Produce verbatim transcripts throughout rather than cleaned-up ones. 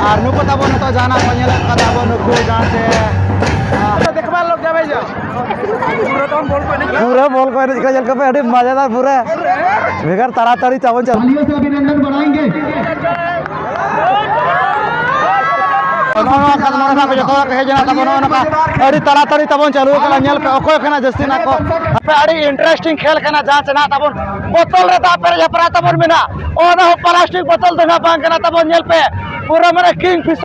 ᱟᱨ ᱱᱩᱠᱩ ᱛᱟᱵᱚᱱ ᱱᱤᱛᱚᱜ ᱡᱟᱦᱟᱱᱟᱜ ᱠᱚ ᱧᱮᱞᱮᱫ ᱠᱟᱫᱟ ᱵᱚᱱ, ᱱᱩᱠᱩ ᱡᱟᱦᱟᱸ ᱪᱮ, ᱯᱩᱨᱟᱹ ᱵᱚᱞ ᱠᱚ ᱮᱱᱮᱡ ᱠᱟᱱᱟ, ᱧᱮᱞ ᱠᱚᱯᱮ, ᱟᱹᱰᱤ ᱢᱟᱡᱮᱫᱟᱨ ᱯᱩᱨᱟᱹ᱾ ᱵᱷᱮᱜᱟᱨ ᱛᱟᱲᱟᱛᱟᱲᱤ ᱛᱟᱵᱚᱱ ᱪᱟᱞᱟᱜ᱾ ᱱᱚᱜᱼᱚ ᱱᱚᱣᱟ ᱠᱷᱟᱱ ᱱᱚᱰᱮ ᱠᱷᱚᱱᱟᱜ ᱠᱚ ᱡᱚᱛᱚ ᱦᱚᱲ ᱠᱚ ᱦᱮᱡ ᱮᱱᱟ ᱛᱟᱵᱚᱱ, ᱱᱚᱜᱼᱚ ᱱᱚᱝᱠᱟ ᱟᱹᱰᱤ ᱛᱟᱲᱟᱛᱟᱲᱤ ᱛᱟᱵᱚᱱ ᱪᱟᱹᱞᱩ ᱟᱠᱟᱱᱟ᱾ ᱧᱮᱞ ᱯᱮ, ᱚᱠᱚᱭ ᱠᱟᱱᱟ ᱡᱟᱹᱥᱛᱤ ᱱᱟᱜ ᱠᱚ᱾ ᱦᱟᱯᱮ, ᱟᱹᱰᱤ interesting ᱠᱷᱮᱞ ᱠᱟᱱᱟ, ᱡᱟᱦᱟᱸ ᱪᱮ ᱱᱟᱜ ᱛᱟᱵᱚᱱ ᱵᱚᱛᱚᱞ ᱨᱮ ᱫᱟᱜ ᱯᱮᱨᱮᱡ ᱦᱮᱯᱨᱟᱣ ᱛᱟᱵᱚᱱ ᱢᱮᱱᱟᱜᱼᱟ᱾ ᱚᱱᱟ ᱦᱚᱸ plastic ᱵᱚᱛᱚᱞ ᱫᱚ ᱱᱟᱜ ᱵᱟᱝ ᱠᱟᱱᱟ ᱛᱟᱵᱚᱱ᱾ ᱧᱮᱞ ᱯᱮ, ᱯᱩᱨᱟᱹ ᱢᱟᱱᱮ king fish᱾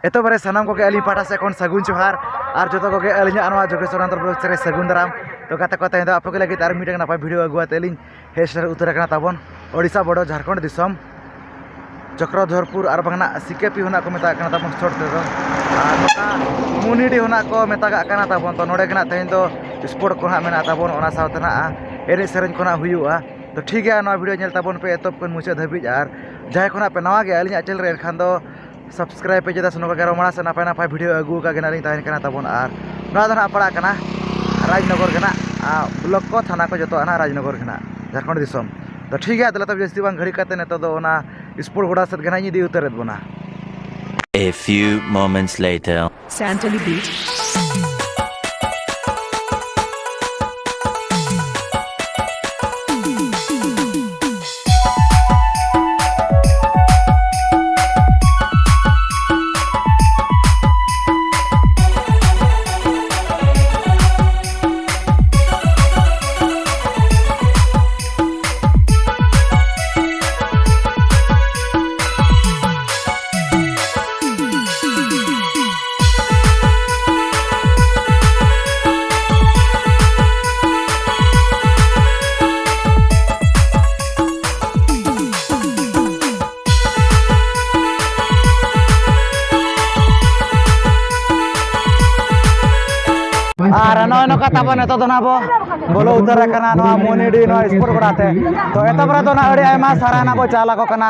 ᱮᱛᱚᱦᱚᱵ ᱨᱮ ᱥᱟᱱᱟᱢ ᱠᱚᱜᱮ ᱟᱹᱞᱤᱧ ᱯᱟᱦᱴᱟ ᱥᱮᱫ ᱠᱷᱚᱱ ᱥᱟᱹᱜᱩᱱ ᱡᱚᱦᱟᱨ, ᱟᱨ ᱡᱚᱛᱚ ᱠᱚᱜᱮ ᱟᱹᱞᱤᱧᱟᱜ ᱱᱚᱣᱟ ᱡᱳᱜᱮᱥᱣᱚᱨ ᱟᱱᱫᱷᱨᱚ ᱵᱞᱚᱜ ᱨᱮ ᱥᱟᱹᱜᱩᱱ ᱫᱟᱨᱟᱢ᱾ ᱛᱚ ᱜᱟᱛᱮ ᱠᱚ, ᱛᱮᱦᱮᱧ ᱫᱚ ᱟᱯᱮ ᱠᱚ ᱞᱟᱹᱜᱤᱫ ᱟᱨ ᱢᱤᱫᱴᱟᱝ ᱱᱟᱯᱟᱭ video ᱟᱹᱜᱩ ᱟᱛᱮ ᱞᱤᱧ ᱦᱮᱡ ᱥᱮᱴᱮᱨ ᱩᱛᱟᱹᱨ ᱟᱠᱟᱱᱟ ᱛᱟᱵᱚᱱ ᱳᱰᱤᱥᱟ border ᱡᱷᱟᱲᱠᱷᱚᱸᱰ ᱫᱤᱥᱚᱢ᱾ ᱪᱚᱠᱨᱚᱫᱷᱚᱨᱯᱩᱨ ᱟᱨ ᱵᱟᱝ ᱱᱟᱜ ᱥᱤᱠᱮᱯᱤ ᱦᱚᱸ ᱱᱟᱜ ᱠᱚ ᱢᱮᱛᱟᱜ ᱠᱟᱱᱟ ᱛᱟᱵᱚᱱ short ᱛᱮᱫᱚ᱾ ᱟᱨ ᱱᱚᱝᱠᱟ ᱢᱩᱱᱤᱰᱤ ᱦᱚᱸ ᱱᱟᱜ ᱠᱚ ᱢᱮᱛᱟᱜᱟᱜ ᱠᱟᱱᱟ ᱛᱟᱵᱚᱱ᱾ ᱛᱚ ᱱᱚᱰᱮ ᱜᱮ ᱱᱟᱜ ᱛᱮᱦᱮᱧ ᱫᱚ sport ᱠᱚ ᱱᱟᱜ ᱢᱮᱱᱟᱜ ᱛᱟᱵᱚᱱ, ᱚᱱᱟ ᱥᱟᱶᱛᱮ ᱱᱟᱜ ᱮᱱᱮᱡ ᱥᱮᱨᱮᱧ ᱠᱚ ᱱᱟᱜ ᱦᱩᱭᱩᱜᱼᱟ᱾ ᱛᱚ ᱴᱷᱤᱠ ᱜᱮᱭᱟ, ᱱᱚᱣᱟ video ᱧᱮᱞ ᱛᱟᱵᱚᱱ ᱯᱮ ᱮᱛᱚᱦᱚᱵ ᱠᱷᱚᱱ ᱢᱩᱪᱟᱹᱫ ᱫᱷᱟᱹᱵᱤᱡ᱾ ᱟᱨ ᱡᱟᱦᱟᱸᱭ ᱠᱚ ᱱᱟᱜ ᱯᱮ ᱱᱟᱣᱟ ᱜᱮᱭᱟ ᱟᱹᱞᱤᱧᱟᱜ channel ᱨᱮ, ᱮᱱᱠᱷᱟᱱ ᱫᱚ subscribe ᱯᱮ, ᱪᱮᱫᱟᱜ ᱥᱮ ᱱᱚᱝᱠᱟ ᱜᱮ ᱟᱨᱚ ᱢᱟᱲᱟᱝ ᱥᱮᱫ ᱱᱟᱯᱟᱭ ᱱᱟᱯᱟᱭ video ᱟᱹᱜᱩ ᱟᱠᱟᱫ ᱜᱮ ᱱᱟᱜ ᱞᱤᱧ ᱛᱟᱦᱮᱱ ᱠᱟᱱᱟ ᱛᱟᱵᱚᱱ᱾ ᱟᱨ ᱱᱚᱣᱟ ᱫᱚ ᱱᱟᱜ ᱯᱟᱲᱟᱜ ᱠᱟᱱᱟ ᱨᱟᱡᱽᱱᱚᱜᱚᱨ ᱜᱮ ᱱᱟᱜ, ᱟᱨ block ᱠᱚ ᱛᱷᱟᱱᱟ ᱠᱚ ᱡᱚᱛᱚᱣᱟᱜ ᱱᱟᱜ ᱨᱟᱡᱽᱱᱚᱜᱚᱨ ᱜᱮ ᱱᱟᱜ, ᱡᱷᱟᱲᱠᱷᱚᱸᱰ ᱫᱤᱥᱚᱢ᱾ ᱛᱚ ᱴᱷᱤᱠ ᱜᱮᱭᱟ, ᱛᱟᱦᱚᱞᱮ ᱛᱚᱵᱮ ᱡᱟᱹᱥᱛᱤ ᱵᱟᱝ ᱜᱷᱟᱹᱲᱤ ᱠᱟᱛᱮ ᱱᱤᱛᱚᱜ ᱫᱚ ᱚᱱᱟ sport ᱜᱚᱰᱟ ᱥᱮᱫ ᱜᱮ ᱱᱟᱜ ᱤᱧ ᱤᱫᱤ ᱩᱛᱟᱹᱨᱮᱫ ᱵᱚᱱᱟ᱾ A few moments later. Santali Beat. ᱟᱨ ᱱᱚᱜᱼᱚᱭ ᱱᱚᱝᱠᱟ ᱛᱟᱵᱚᱱ ᱱᱤᱛᱚᱜ ᱫᱚ ᱱᱟᱜ ᱵᱚ ᱵᱚᱞᱚ ᱩᱛᱟᱹᱨ ᱟᱠᱟᱱᱟ ᱱᱚᱣᱟ ᱢᱚᱱᱤᱰᱤ ᱱᱚᱣᱟ sport ᱜᱚᱰᱟ ᱛᱮ᱾ ᱛᱚ ᱮᱛᱚᱦᱚᱵ ᱨᱮᱫᱚ ᱱᱟᱜ ᱟᱹᱰᱤ ᱟᱭᱢᱟ ᱥᱟᱨᱦᱟᱣ ᱱᱟᱜ ᱵᱚ ᱪᱟᱞ ᱟᱠᱚ ᱠᱟᱱᱟ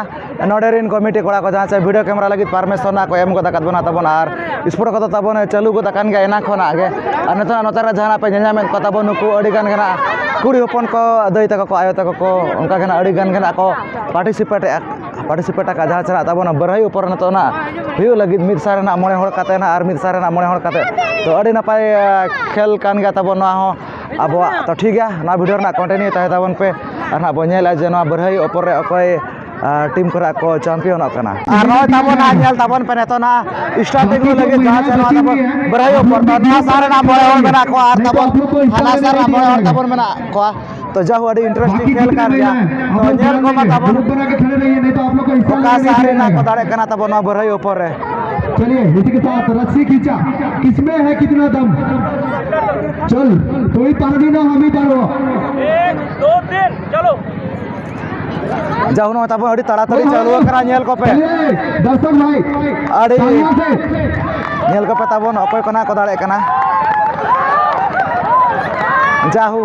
ᱱᱚᱰᱮ ᱨᱮᱱ committee ᱠᱚᱲᱟ ᱠᱚ, ᱡᱟᱦᱟᱸ ᱪᱮ video camera ᱞᱟᱹᱜᱤᱫ permission ᱱᱟᱜ ᱠᱚ ᱮᱢ ᱜᱚᱫ ᱟᱠᱟᱫ ᱵᱚᱱᱟ ᱛᱟᱵᱚᱱ᱾ ᱟᱨ sport ᱠᱚᱫᱚ ᱛᱟᱵᱚᱱ ᱪᱟᱹᱞᱩ ᱜᱚᱫ ᱟᱠᱟᱱ ᱜᱮᱭᱟ ᱮᱱᱟᱝ ᱠᱷᱚᱱᱟᱜ ᱜᱮ᱾ ᱟᱨ ᱱᱤᱛᱚᱜ ᱱᱚᱛᱮ ᱨᱮ ᱡᱟᱦᱟᱸ ᱯᱮ ᱧᱮᱞ ᱧᱟᱢᱮᱫ ᱠᱚ ᱛᱟᱵᱚᱱ, ᱱᱩᱠᱩ ᱟᱹᱰᱤ ᱜᱟᱱ ᱜᱮ ᱱᱟᱜ ᱠᱩᱲᱤ ᱦᱚᱯᱚᱱ ᱠᱚ, ᱫᱟᱹᱭ ᱛᱟᱠᱚ ᱠᱚ, ᱟᱭᱳ ᱛᱟᱠᱚ ᱠᱚ, ᱚᱱᱠᱟ ᱜᱮ ᱱᱟᱜ ᱟᱹᱰᱤ ᱜᱟᱱ ᱜᱮ ᱱᱟᱜ ᱠᱚ participate ᱮᱫᱼᱟ᱾ ᱯᱟᱨᱴᱤᱥᱤᱯᱮᱴ ᱟᱠᱟᱫ, ᱡᱟᱦᱟᱸ ᱪᱮ ᱱᱟᱜ ᱛᱟᱵᱚᱱ ᱵᱟᱹᱨᱦᱟᱹᱭ ᱩᱯᱚᱨ ᱱᱤᱛᱚᱜ ᱱᱟᱜ ᱦᱩᱭᱩᱜ ᱞᱟᱹᱜᱤᱫ, ᱢᱤᱫ ᱥᱟᱭ ᱨᱮᱱᱟᱜ ᱢᱚᱬᱮ ᱦᱚᱲ ᱠᱟᱛᱮ ᱱᱟᱜ ᱟᱨ ᱢᱤᱫ ᱥᱟᱭ ᱨᱮᱱᱟᱜ ᱢᱚᱬᱮ ᱦᱚᱲ ᱠᱟᱛᱮ᱾ ᱛᱚ ᱟᱹᱰᱤ ᱱᱟᱯᱟᱭ, ᱟ, ᱠᱷᱮᱞ ᱠᱟᱱ ᱜᱮᱭᱟ ᱛᱟᱵᱚᱱ ᱱᱚᱣᱟ ᱦᱚᱸ ᱟᱵᱚᱣᱟᱜ᱾ ᱛᱚ ᱴᱷᱤᱠ ᱜᱮᱭᱟ, ᱱᱚᱣᱟ ᱵᱷᱤᱰᱤᱭᱳ ᱨᱮᱱᱟᱜ ᱠᱚᱱᱴᱤᱱᱤᱭᱩ ᱛᱟᱦᱮᱸ ᱛᱟᱵᱚᱱ ᱯᱮ, ᱟᱨ ᱱᱟᱜ ᱵᱚᱱ ᱧᱮᱞᱟ ᱡᱮ ᱱᱚᱣᱟ ᱵᱟᱹᱨᱦᱟᱹᱭ ᱩᱯᱚᱨ ᱨᱮ ᱚᱠᱚᱭ, ᱟ, ᱴᱤᱢ ᱠᱚᱨᱮ ᱠᱚ ᱪᱟᱢᱯᱤᱭᱚᱱᱚᱜ ᱠᱟᱱᱟ᱾ ᱟᱨ ᱱᱚᱜᱼᱚᱭ ᱛᱟᱵᱚᱱ ᱱᱟᱜ ᱧᱮᱞ ᱛᱟᱵᱚᱱ ᱯᱮ ᱱᱤᱛᱚᱜ ᱱᱟᱜ ᱥᱴᱟᱨᱴᱤᱝ ᱞᱟᱹᱜᱤᱫ ᱡᱟᱦᱟᱸ ᱪᱮ ᱱᱚᱣᱟ ᱛᱟᱵᱚᱱ ᱵᱟᱹᱨᱦᱟᱹᱭ ᱩᱯᱚᱨ, ᱛᱚ ᱱᱚᱣᱟ ᱥᱟᱨ ᱨᱮᱱᱟᱜ ᱢᱚᱬᱮ ᱦᱚᱲ ᱢᱮᱱᱟᱜ ᱠᱚᱣᱟ ᱟᱨ ᱛᱟᱵᱚᱱ ᱦᱟᱱᱟ ᱥᱟᱨ ᱨᱮᱱᱟᱜ ᱢᱚᱬᱮ ᱦᱚᱲ ᱛᱟᱵᱚᱱ ᱢᱮᱱᱟᱜ ᱠᱚᱣᱟ᱾ ᱛᱚ ᱡᱟᱦᱳ, ᱟᱹᱰᱤ ᱤᱱᱴᱟᱨᱮᱥᱴᱤᱝ ᱠᱷᱮᱞ ᱠᱟᱱ ᱜᱮᱭᱟ᱾ ᱛᱚ ᱧᱮᱞ ᱠᱚᱢᱟ ᱛᱟᱵᱚᱱ ᱚᱠᱟ ᱥᱟᱦᱟ ᱨᱮᱱᱟᱜ ᱠᱚ ᱫᱟᱲᱮᱜ ᱠᱟᱱᱟ ᱛᱟᱵᱚᱱ ᱱᱚᱣᱟ ᱵᱟᱹᱨᱦᱟᱹᱭ ᱩᱯᱚᱨ ᱨᱮ᱾ चलिए, इसी के साथ रस्सी खींचा, किसमें है कितना दम? चल, तू ही पार भी ना, हम ही पार हो। एक, दो, तीन, चलो। ᱡᱟᱦᱳ, ᱱᱚᱜᱼᱚᱭ ᱛᱟᱵᱚᱱ ᱟᱹᱰᱤ ᱛᱟᱲᱟᱛᱟᱲᱤ ᱪᱟᱹᱞᱩ ᱟᱠᱟᱱᱟ, ᱧᱮᱞ ᱠᱚᱯᱮ᱾ चलिए, दर्शक भाई, ᱟᱹᱰᱤ तालियों से। ᱧᱮᱞ ᱠᱚᱯᱮ ᱛᱟᱵᱚᱱ ᱚᱠᱚᱭ ᱠᱚ ᱱᱟᱜ ᱠᱚ ᱫᱟᱲᱮᱜ ᱠᱟᱱᱟ᱾ ᱡᱟᱦᱳ,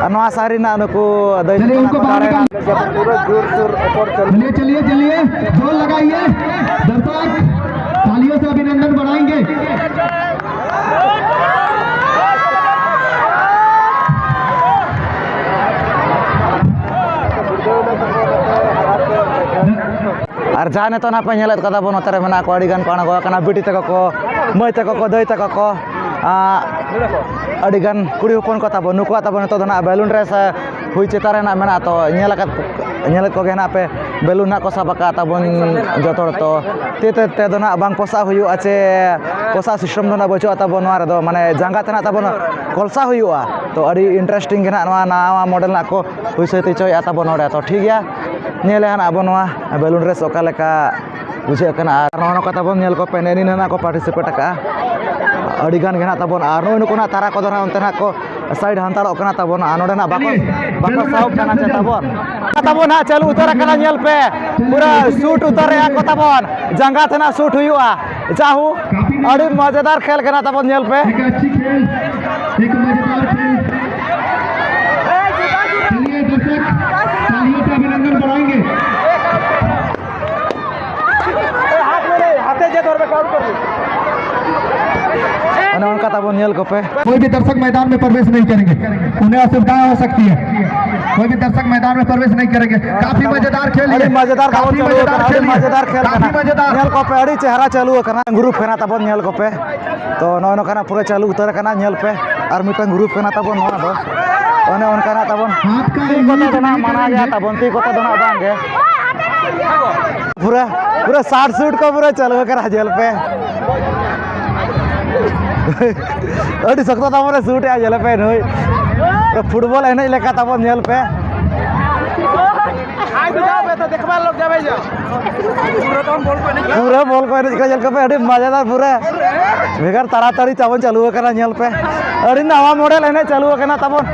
ᱟᱨ ᱱᱚᱣᱟ ᱥᱟᱦᱟ ᱨᱮᱱᱟᱜ ᱱᱩᱠᱩ ᱫᱟᱹᱭ ᱪᱚᱞᱤᱭᱮ, ᱛᱟᱠᱚ ᱩᱱᱠᱚ ᱠᱚ ᱵᱟᱦᱟᱨ ᱫᱟᱲᱮᱭᱮᱱᱟ᱾ ᱱᱤᱠᱟᱞ᱾ ᱯᱩᱨᱟᱹ ᱡᱳᱨᱥᱳᱨ ᱚᱯᱚᱨ ᱪᱟᱹᱞᱩ᱾ ᱪᱚᱞᱤᱭᱮ, ᱪᱚᱞᱤᱭᱮ, ᱪᱚᱞᱤᱭᱮ, ᱡᱳᱨ ᱞᱟᱜᱟᱭᱮ, ᱫᱚᱨᱥᱚᱠ ᱛᱟᱞᱤᱭᱳ ᱥᱮ ᱚᱵᱷᱤᱱᱚᱱᱫᱚᱱ ᱵᱟᱲᱟᱭᱮᱸᱜᱮ᱾ ᱟᱨ ᱡᱟᱦᱟᱸ ᱱᱤᱛᱚᱜ ᱱᱟᱦᱟᱜ ᱯᱮ ᱧᱮᱞᱮᱫ ᱠᱚᱣᱟ ᱛᱟᱵᱚᱱ, ᱱᱚᱛᱮ ᱨᱮ ᱢᱮᱱᱟᱜ ᱠᱚᱣᱟ, ᱟᱹᱰᱤ ᱜᱟᱱ ᱠᱚ ᱟᱬᱜᱚ ᱟᱠᱟᱱᱟ, ᱵᱤᱴᱤ ᱛᱟᱠᱚ ᱠᱚ, ᱢᱟᱹᱭ ᱛᱟᱠᱚ ᱠᱚ, ᱫᱟᱹᱭ ᱛᱟᱠᱚ ᱠᱚ, ᱟᱸ, ᱟᱹᱰᱤ ᱜᱟᱱ ᱠᱩᱲᱤ ᱦᱚᱯᱚᱱ ᱠᱚ ᱛᱟᱵᱚᱱ, ᱱᱩᱠᱩᱣᱟᱜ ᱛᱟᱵᱚᱱ ᱱᱤᱛᱚᱜ ᱫᱚ ᱱᱟᱦᱟᱜ ᱵᱮᱞᱩᱱ ᱨᱮᱥ, ᱟᱸ, ᱦᱩᱭ ᱪᱮᱛᱟᱱ ᱨᱮ ᱱᱟᱦᱟᱜ ᱢᱮᱱᱟᱜᱼᱟ᱾ ᱛᱚ ᱧᱮᱞ ᱟᱠᱟᱫ, ᱧᱮᱞᱮᱫ ᱠᱚᱜᱮ ᱱᱟᱦᱟᱜ ᱯᱮ, ᱵᱮᱞᱩᱱ ᱱᱟᱦᱟᱜ ᱠᱚ ᱥᱟᱵ ᱟᱠᱟᱫ ᱛᱟᱵᱚᱱ ᱡᱚᱛᱚ ᱦᱚᱲ᱾ ᱛᱚ ᱛᱤ ᱛᱮ, ᱛᱮ ᱫᱚ ᱱᱟᱦᱟᱜ ᱵᱟᱝ ᱯᱚᱥᱟᱜ ᱦᱩᱭᱩᱜᱼᱟ, ᱪᱮ ᱯᱚᱥᱟᱜ ᱥᱤᱥᱴᱮᱢ ᱫᱚ ᱱᱟᱦᱟᱜ ᱵᱟᱹᱪᱩᱜᱼᱟ ᱛᱟᱵᱚᱱ ᱱᱚᱣᱟ ᱨᱮᱫᱚ, ᱢᱟᱱᱮ ᱡᱟᱸᱜᱟ ᱛᱮ ᱱᱟᱦᱟᱜ ᱛᱟᱵᱚᱱ ᱠᱚᱞᱥᱟ ᱦᱩᱭᱩᱜᱼᱟ᱾ ᱛᱚ ᱟᱹᱰᱤ ᱤᱱᱴᱟᱨᱮᱥᱴᱤᱝ ᱜᱮ ᱱᱟᱦᱟᱜ ᱱᱚᱣᱟ, ᱱᱟᱣᱟ ᱢᱚᱰᱮᱞ ᱱᱟᱦᱟᱜ ᱠᱚ ᱦᱩᱭ ᱥᱟᱹᱛ ᱦᱚᱪᱚᱭᱮᱫᱼᱟ ᱛᱟᱵᱚᱱ ᱱᱚᱰᱮ᱾ ᱛᱚ ᱴᱷᱤᱠ ᱜᱮᱭᱟ, ᱧᱮᱞᱮ ᱦᱟᱸᱜ ᱟᱵᱚ ᱱᱚᱣᱟ ᱵᱮᱞᱩᱱ ᱨᱮᱥ ᱚᱠᱟ ᱞᱮᱠᱟ ᱵᱩᱡᱷᱟᱹᱜ ᱠᱟᱱᱟ᱾ ᱟᱨ ᱱᱚᱜᱼᱚ ᱱᱚᱝᱠᱟ ᱛᱟᱵᱚᱱ ᱧᱮᱞ ᱠᱚᱯᱮ, ᱱᱮᱜᱼᱮ ᱱᱤᱱᱟᱹᱜ ᱱᱟᱜ ᱠᱚ ᱯᱟᱨᱴᱤᱥᱤᱯᱮᱴ ᱟᱠᱟᱫᱼᱟ᱾ ᱟᱹᱰᱤ ᱜᱟᱱ ᱜᱮ ᱱᱟᱜ ᱛᱟᱵᱚᱱ, ᱟᱨ ᱱᱚᱜᱼᱚᱭ ᱱᱩᱠᱩ ᱱᱟᱜ ᱛᱟᱨᱟ ᱠᱚᱫᱚ ᱱᱟᱜ ᱚᱱᱛᱮ ᱱᱟᱜ ᱠᱚ ᱥᱟᱭᱤᱰ ᱦᱟᱱᱛᱟᱲᱚᱜ ᱠᱟᱱᱟ ᱛᱟᱵᱚᱱ, ᱟᱨ ᱱᱚᱰᱮ ᱱᱟᱜ ᱵᱟᱠᱚ, ᱵᱟᱠᱚ ᱥᱟᱦᱚᱵ ᱠᱟᱱᱟ ᱪᱮ ᱛᱟᱵᱚᱱ᱾ ᱛᱟᱵᱚᱱ ᱱᱟᱜ ᱪᱟᱹᱞᱩ ᱩᱛᱟᱹᱨ ᱟᱠᱟᱱᱟ, ᱧᱮᱞ ᱯᱮ, ᱯᱩᱨᱟᱹ ᱥᱩᱴ ᱩᱛᱟᱹᱨᱮᱜᱼᱟ ᱠᱚ ᱛᱟᱵᱚᱱ, ᱡᱟᱸᱜᱟ ᱛᱮ ᱱᱟᱜ ᱥᱩᱴ ᱦᱩᱭᱩᱜᱼᱟ᱾ ᱡᱟᱦᱳ, ᱟᱹᱰᱤ ᱢᱚᱡᱮᱫᱟᱨ ᱠᱷᱮᱞ ᱠᱟᱱᱟ ᱛᱟᱵᱚᱱ, ᱧᱮᱞ ᱯᱮ᱾ एक अच्छी खेल, एक मजेदार खेल। चलिए दर्शक, तालियों से अभिनंदन बढ़ाएंगे। ᱚᱱᱮ ᱚᱱᱠᱟ ᱛᱟᱵᱚᱱ ᱧᱮᱞ ᱠᱚᱯᱮ᱾ कोई भी दर्शक मैदान में प्रवेश नहीं करेंगे, उन्हें असुविधा हो सकती है। कोई भी दर्शक मैदान में प्रवेश नहीं करेंगे। काफी मजेदार खेल है, ᱟᱹᱰᱤ ᱢᱟᱡᱮᱫᱟᱨ ᱛᱟᱵᱚᱱ ᱠᱟᱹᱯᱤ ᱪᱟᱹᱞᱩ ᱢᱟᱡᱮᱫᱟᱨ ᱟᱠᱟᱱᱟ, ᱠᱷᱮᱞ ᱟᱹᱰᱤ ᱠᱟᱱᱟ, ᱢᱟᱡᱮᱫᱟᱨ ᱠᱷᱮᱞ ᱠᱟᱹᱯᱤ ᱠᱟᱱᱟ᱾ ᱢᱟᱡᱮᱫᱟᱨ᱾ ᱧᱮᱞ ᱠᱚᱯᱮ, ᱟᱹᱰᱤ ᱪᱮᱦᱨᱟ ᱪᱟᱹᱞᱩ ᱟᱠᱟᱱᱟ᱾ ᱜᱨᱩᱯ ᱠᱟᱱᱟ ᱛᱟᱵᱚᱱ, ᱧᱮᱞ ᱠᱚᱯᱮ᱾ ᱛᱚ ᱱᱚᱜᱼᱚᱭ ᱱᱚᱝᱠᱟᱱᱟᱜ ᱯᱩᱨᱟᱹ ᱪᱟᱹᱞᱩ ᱩᱛᱟᱹᱨ ᱟᱠᱟᱱᱟ, ᱧᱮᱞ ᱯᱮ᱾ ᱟᱨ ᱢᱤᱫᱴᱟᱝ ᱜᱨᱩᱯ ᱠᱟᱱᱟ ᱛᱟᱵᱚᱱ ᱱᱚᱣᱟ ᱫᱚ, ᱚᱱᱮ ᱚᱱᱠᱟᱱᱟᱜ ᱛᱟᱵᱚᱱ᱾ ᱛᱤ ᱠᱚᱛᱮ ᱫᱚ ᱱᱟᱜ ᱢᱟᱱᱟ ᱜᱮᱭᱟ ᱛᱟᱵᱚᱱ, ᱛᱤ ᱠᱚᱛᱮ ᱫᱚ ᱱᱟᱜ ᱵᱟᱝ ᱜᱮ᱾ ᱯᱩᱨᱟᱹ, ᱯᱩᱨᱟᱹ ᱥᱟᱴ ᱥᱩᱴ ᱠᱚ ᱯᱩᱨᱟᱹ ᱪᱟᱹᱞᱩ ᱟᱠᱟᱱᱟ, ᱧᱮᱞ ᱯᱮ᱾ ᱟᱹᱰᱤ ᱥᱚᱠᱛᱚ ᱛᱟᱵᱚᱱ ᱮ ᱥᱩᱴ ᱮᱜᱼᱟ, ᱧᱮᱞ ᱯᱮ ᱱᱩᱭ᱾ ᱯᱷᱩᱴᱵᱚᱞ ᱮᱱᱮᱡ ᱞᱮᱠᱟ ᱛᱟᱵᱚᱱ, ᱧᱮᱞ ᱯᱮ᱾ ᱯᱩᱨᱟᱹ ᱵᱚᱞ ᱠᱚ ᱮᱱᱮᱡ ᱠᱟᱱᱟ, ᱧᱮᱞ ᱠᱚᱯᱮ, ᱟᱹᱰᱤ ᱢᱟᱡᱟᱫᱟᱨ ᱯᱩᱨᱟᱹ᱾ ᱵᱷᱮᱜᱟᱨ ᱛᱟᱲᱟᱛᱟᱲᱤ ᱛᱟᱵᱚᱱ ᱪᱟᱹᱞᱩ ᱟᱠᱟᱱᱟ, ᱧᱮᱞ ᱯᱮ᱾ ᱟᱹᱰᱤ ᱱᱟᱣᱟ ᱢᱚᱰᱮᱞ ᱮᱱᱮᱡ ᱪᱟᱹᱞᱩ ᱟᱠᱟᱱᱟ ᱛᱟᱵᱚᱱ᱾